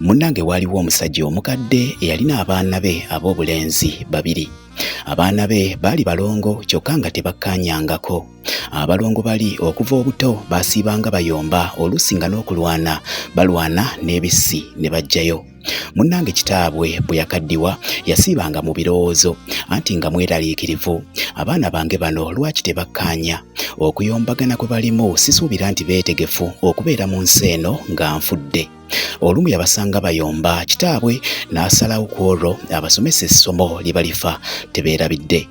Munnange waaliwo omusajja omukadde eyalina abaana be ab'obulenzi babiri. Abaana be baali balongo kyokka nga tebakkaanyangako. Abalongo bali okuva obuto baasiibanga bayomba oluusi nga n'okulwana balwana n'ebissi ne baggyayo. Munnange kitaabwe bwe yakaddiwa yasiibanga mu birowoozo anti nga mweraliikirivu. Abaana bange bano lwaki tebakkaanya? Okuyombagana kwe balimu sisuubira nti beetegefu okubeera mu nsi eno nga nfudde. Olumu yabasanga bayomba kitaabwe n'asalawo ku olwo abasomesa essomo lye balifa tebeerabidde.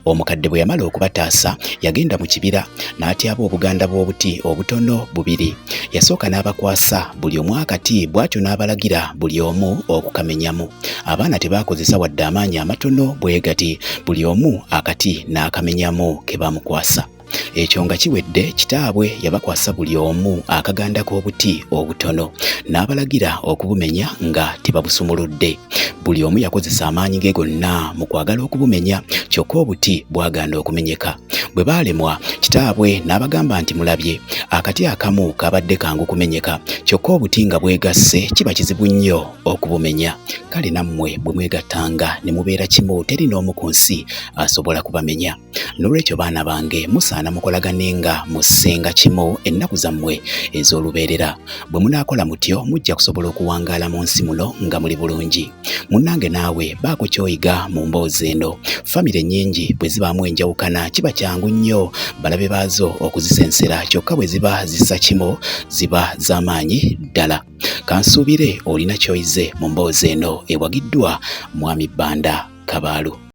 Omukadde bwe yamala okubataasa yagenda mu kibira n'atyaba obuganda bw'obuti obutono bubiri. Yasooka n'abakwasa buli omu akati bw'atyo n'abalagira buli omu okukamenyamu. Abaana tebaakozesa wadde amaanyi amatono bwe gati buli omu akati n'akamenyamu ke bamukwasa. Ekyo nga kiwedde kitaabwe yabakwasa buli omu akaganda k'obuti obutono n'abalagira okubumenya nga tebabusumuludde. Buli omu yakozesa amaanyi ge gonna mu kwagala okubumenya kyokka obuti bwagaana okumenyeka. Bwe baalemwa kitaabwe n'abagamba nti mulabye akati akamu kabadde kangu kumenyeka kyokka obuti nga bwegasse kiba kizibu nnyo okubumenya. Kale nammwe bwe mwegattanga ne mubeera kimu teri n'omu ku nsi asobola kubamenya. N'olwekyo baana bange musaana mukolaganenga mussenga kimu ennaku zammwe ez'olubeerera. Bwe munaakola mutyo mujja kusobola okuwangaala mu nsi muno nga muli bulungi. Munnange naawe baako ky'oyiga mu mboozi eno. Famire nnyingi bwe zibaamu enjawukana kiba kyangu nnyo balabe baazo okuzisensera kyokka bwe ziba zissa kimu ziba z'amaanyi ddala. Kansuubire olina ky'oyize mu mboozi eno ewagiddwa Mwami Banda Kabaalu.